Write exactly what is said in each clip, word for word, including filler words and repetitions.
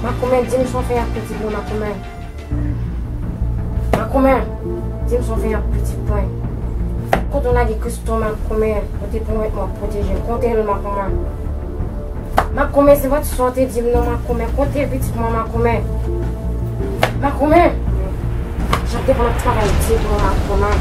Makomè, di m sa w fè ak pitit mwen, Makomè. Makomè, di m sa w fè ak pitit mwen. Kote w lage Christo, Makomè? Ou te pwomèt mwen pwoteje l. Kote l, Makomè? Makomè, se pa ti sa w te di m non, Makomè. Kote pitit mwen, Makomè? Makomè, jan w te pran travay di mwen, Makomè.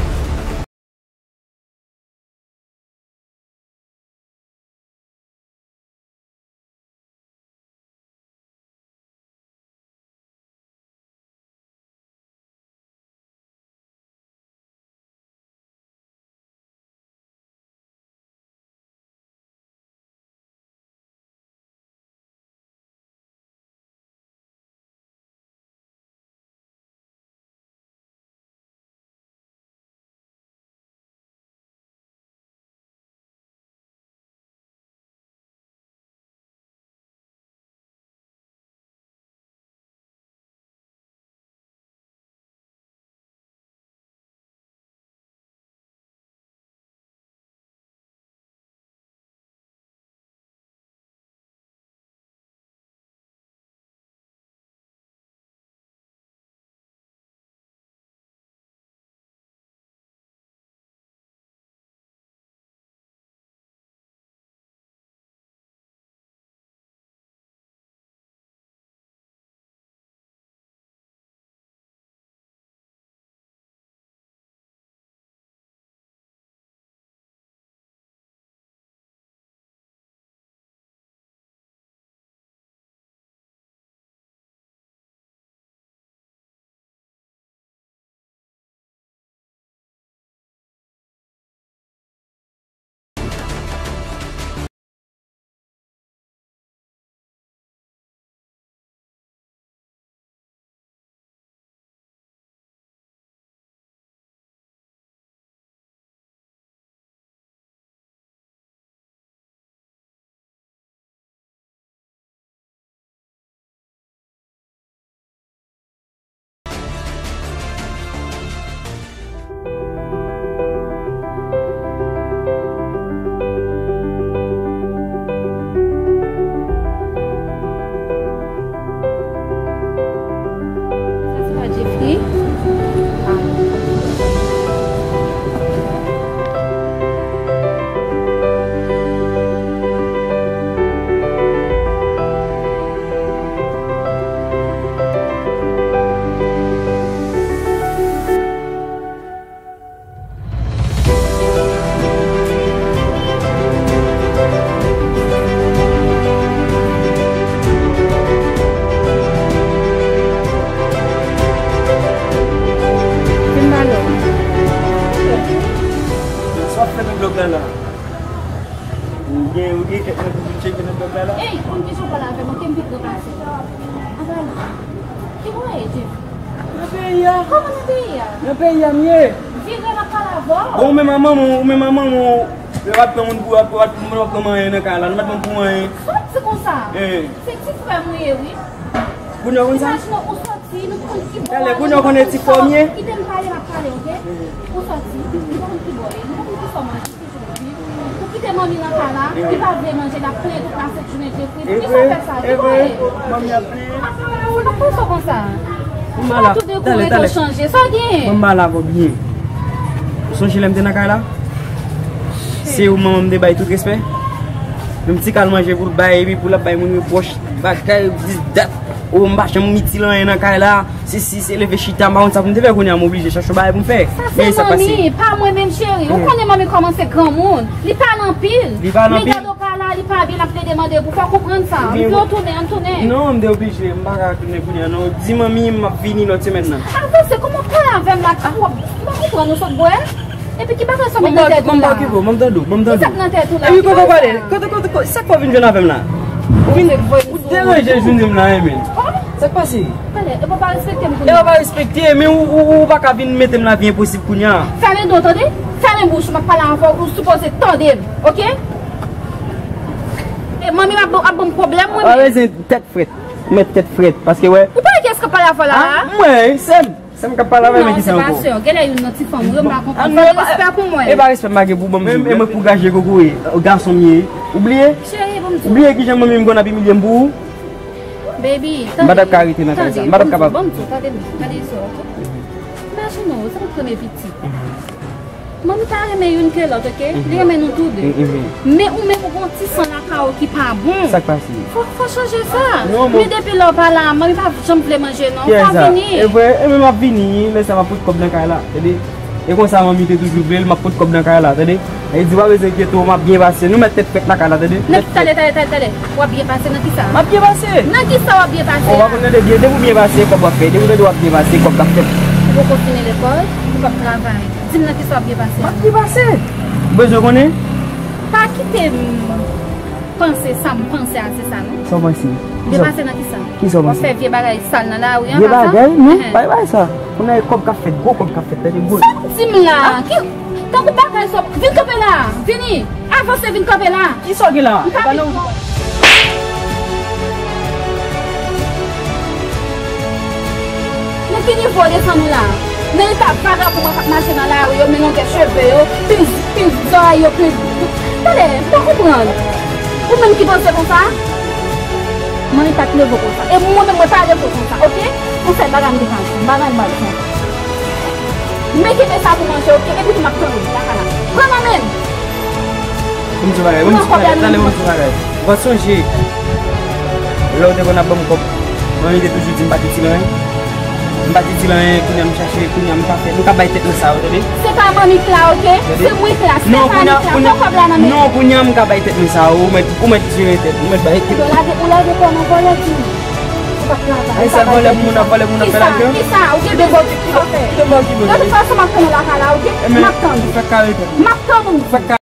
Sa se pa Jeffrey? Ah. Fin balo. Sa w ap fè nan blòk la la? Ou gen, ou gen kèk nèg pou vin tcheke nan blòk la la? Ey, konn kijan w pale avè m, ok, m vin ranmase. Anba la. Ki bò w ye, Jeff? Nan peyi a. Kòman nan peyi a? Nan peyi a m ye. Vire m ap pale avè w. Bon, ou menm a manman w, ou menm a manman w, yo pa t pran moun pou, yo pa t pran manyen nan kay la, nou pa t pran pou anyen. Sa w ap di konsa? Eh. Se ti frè m ou ye, wi. Kounye a w konn sa? Imajine w sòti, nou konn ki bò. Talè, kounye a w konnen ti fò m ye. Kite m pale, m ap pale, ok? Ou sòti, nou konn ki bò w ye, nou konn ki fò w manje. Ou kite manmi nan kay la, li pa vle manje, l ap plenyen tout lasent jounen, Jeffrey. Poukisa w fè sa? Ki bagay? Manmi ap plenyen. Sa pa fè w konsa. Ou tout de kou rete w chanje. Sa w gen? Manmi pa la avè w byen. Ou sonje lè m te nan kay la? Se ou manman m te bay tout respè? Menm ti kal manje pou l bay, epi pou l ap bay moun repwòch, bagay, dis dat. Ou m pa janm itil anyen nan kay la. Se si se leve chita, m pa konn sa pou m te fè, kounye a m oblije chache yon bagay pou m fè. Sa se manmi, pa mwen menm, cheri. Ou konnen manmi kòmanse granmoun. Li pa nan pil. Li pa nan pil. Men gade w pa la, li pa byen, l ap plede mande pou fè w konprann sa. M vle w tounen, ann tounen. Non, m te oblije, m pa ka tounen kounye a non. Di manmi m ap vini lòt semèn nan. Avanse, kòman w pale avè m la? Ou pa konprann, ou sot bwè? Epi ki bagay sa w met nan tèt ou la? Ban m okipe w, ban m tande w, ban m tande w. Ki sa k nan tèt ou la? Epi kote w prale? Kote, kote, kote, sa k fè w vin jwenn avè m la? Ou vin, ou deranje jounen m la, wi, men. Sa k pase? Talè, epa w pa respekte m kounye a. Epa w pa respekte, men ou, ou, ou pa ka vin mete m lavi enposib kounye a. Fèmen do, tande? Fèmen bouch ou, m ap pale avè w, ou sipoze tande m, ok? E manmi m ap, ap ban m pwoblèm, wi, men. Pa bezwen tèt frèt. Ou mèt tèt frèt, paske, wè. Ou pa wè kiyès k ap pale avè w la a? Mwen, sè m. Sè m k ap pale avè m, men ki sa ankò? Non, se pa sè w. Genlè youn nan ti fanm ou yo, m pa konprann. Fò gen respè pou mwen. E pa respè m pa gen pou ban m di w. E mwen pou gaje kokoye, gason m ye. Ou bliye? Cheri, ban m di w. Ou bliye kijan manmi m konn ap imilye m pou ou? Baby, m pa t ap ka rete nan kay sa. M pa t ap kapab. Ban m di w, tande m, tande sa, ok? Imajine w, se yon premye pitit. Manmi pa renmen youn ke lòt, ok? Li renmen nou tou de. Men ou menm ou gon ti san lakay ou ki pa bon. Sa k pase? Fò, fò chanje sa. Men depi lè w pa la, manmi pa janm vle manje non. Fò vini. E vre, e men m ap vini, lè sa m ap pot kòb nan kay la. Tande? E konsa manmi te toujou vle l, m ap pot kòb nan kay la, tande? E di pa bezwen enkyete w, m ap byen pase. Nou mèt tèt frèt lakay la, tande? Nan ki, tande, tande, tande, tande. W ap byen pase nan kisa? M ap byen pase. Nan kisa w ap byen pase? Bon, w ap tande byen, depi w byen pase, kòb w ap fè. Depi w tande w ap byen pase, kòb k ap fèt. Ou poko fini lekòl, ou p ap travay. Di m nan kisa w ap byen pase? M ap byen pase. Ou bezwen konnen? Pa kite m panse sa m panse a, se sa non. Sa w panse? Byen pase nan kisa? Kisa w panse? W ap fè vye bagay sal nan lari an, pa sa? Vye bagay? Non, pa vye bagay sa. Kounye a e kòb k ap fèt, gwo kòb k ap fèt, tande gwo. Sa w di m la? Ki, tankou bagay sa, vin kanpe la, vini, avanse, vin kanpe la. Kisa w gen la? M pa vin non. Nan ki nivo w desann ou la? Nan eta vagabon mwen k ap mache nan lari yo, men longè cheve yo, pil, pil zòrèy yo, pil. Tande, m pa konprann. Ou menm ki panse konsa? Manmi pa t leve w konsa. E mwen menm, mwen pa leve w konsa, ok? Ou fè bagay m devan, bagay m mal fè. Men kenbe sa pou manje, ok? Epi tou m ap tann ou lakay la. Pran nan men m. Pou m di w bagay, pou m di w bagay, tande pou m di w bagay. Ou pa sonje lè w te konn ap ban m kòb, manmi te toujou di m pa t itil anyen. M pa t itil anyen, kounye a m chache, kounye a m pa fè. Nou ka bay tèt nou sa yo, tande? Se pa manmi k la, ok? Se mwen k la, se pa manmi k la. Pran kòb la nan men. Non, kounye a m ka bay tèt nou sa yo, ou mèt, ou mèt jere tèt, ou mèt bay tèt. Ou lage, ou lage kò w nan vòlè, di m. Ou pa travay, ou pa bay tèt nou sa. Ay, sa vòlè moun ap, vòlè moun ap pale ak yo? Kisa, kisa, ou gen de bò ki fè? De tout fason, m ap tann ou lakay la, ok? M ap tann ou. Fè kare tèt. M ap tann ou.